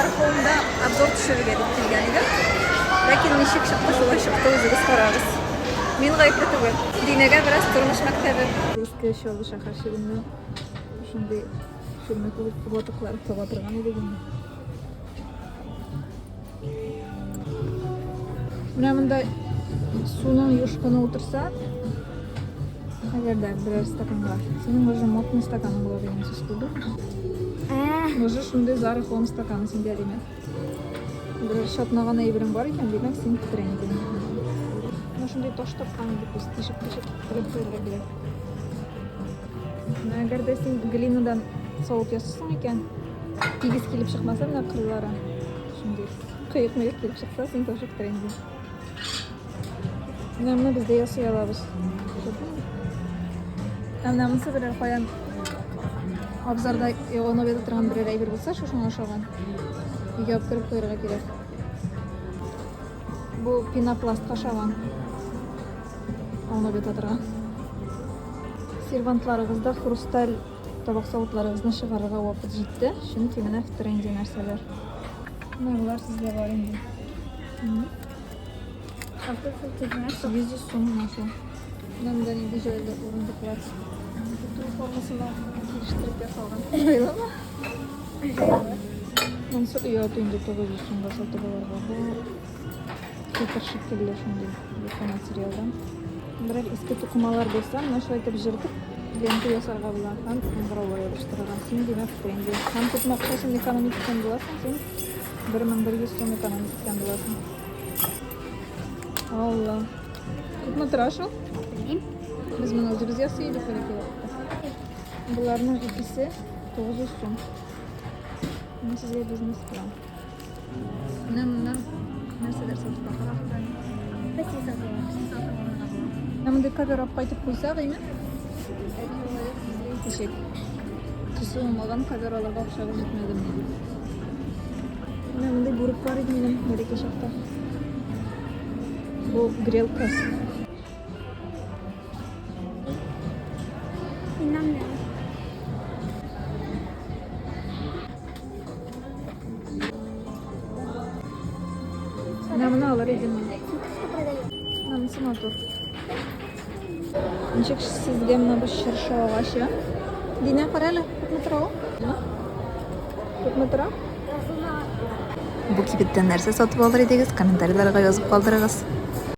Zara Home-да обзор төшерергә дип килгән идем. Ләкин ничек чыкты, шулай чыкты, үзегез карагыз. Мин гаепле түгел. Динәгә бераз тормыш мәктәбе. Иске Чаллы шәһәрчегендә шундый чүлмәк ватыклары таба торган идек инде. Менә монда суның юшкыны утырса, әгәр дә берәр стаканга, синең уже модный стаканың була дигән сүз күрдеңме? Уже шундый Zara Home стаканы синдә димәк. Берәр чатнаган әйберең бар икән, димәк, син тренди. Менә шундый таш тапкан идек без, тишеп-тишеп элеп куярга кирәк. Менә әгәр дә син глинадан савыт ясыйсың икән, тигез килеп чыкмаса, менә кырлары шундый кыек-мыек килеп чыкса, син тоже в тренде. Менә моны без дә ясый алабыз. Ә менә монысы берәр каян абзарда янып ята торган берәр әйбер булса, шушыңа ошаган. Өйгә алып кереп куярга кирәк. Бу пенопластка ошаган. Аунап ята торган. Сервантларыгызда хрусталь табак савытларыгызны чыгарырга вакыт җитте, чөнки менә в тренде нәрсәләр. Менә болар сездә бар инде. 800 сум менә шул. Менә монда нинди җайлы урындыклар. Тутыру формасына килештереп ясалган. Җайлымы? Җайлы. Монысы оят инде 900 сумга сатып алырга. Бу фетр шикелле шундый юка материалдан. Берәр иске тукымалар булса, менә шулай итеп җыртып, лента ясарга була һәм кыңгыраулар ябыштырырга. Син димәк в тренде. Һәм күпме акчасын экономить иткән буласың син? 1100 сум экономить иткән буласың. Алла. Күпме тора шул? Белмим. Без моны үзебез ясый идек бәләкәй вакытта. Боларның икесе 900 сум. Менә сезгә бизнес-план. Менә моннан нәрсәләр сатып алырга. Песи сатып алырга. Менә мондый ковер алып кайтып куйсак, әйме? Әйтәчәк. Төсе уңмаган ковер алырга акчабыз җитмәде менә. Менә мондый бүрек бар иде минем бәләкәй чакта. Бу грелка. Инанмыйм. Менә моны алыр идем мин. Менә монысы матур. Ничек сезгә менә бу чыршы агачы? Динә, кара әле, күпме тора ул? Күпме тора? Бу кибеттән нәрсә сатып алыр идегез? Комментарийларга язып калдырыгыз.